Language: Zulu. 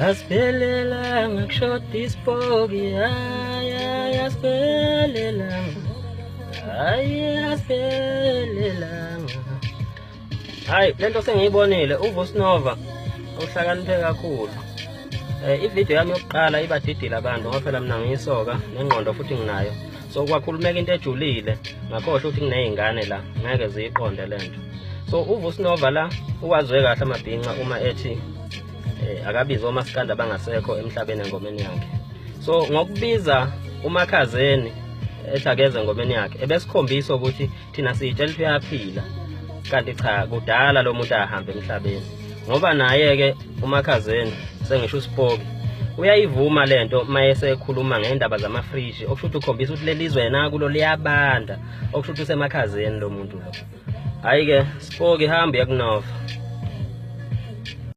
Asiphelelanga kushoda isipoki, hayi hayi asiphelelanga, hayi asiphelelanga. Hayi lento sengiyibonile uVusnova uhlakaniphe kakhulu. Ivideo yami yokuqala ibadidile abantu ngoba phela mina ngiyisoka nengqondo futhi nginayo. So kwakhulumeka into ejulile ngakhohlwa ukuthi nginey'ngane la ngeke ziyiqonde le nto. So uVusnova la uwazwe kahle amabhinca uma ethi akabize omasikandi abangasekho emhlabeni engomeni yakhe. So ngokubiza uMakhazeni ethi akeze engomeni yakhe ebesikhombisa ukuthi thina siyitshela ukuthi uyaphila kanti cha kudala lo muntu ahambe emhlabeni, ngoba naye-ke uMakhazeni sengisho uSpoki uyayivuma lento mayesekhuluma ngendaba zamafriji, okusho ukuthi ukhombisa ukuthi leli zwe yena kulo liyabanda, okusho ukuthi usemakhazeni lo muntu lo. Hhayi-ke Spoki, hamba uyekunova.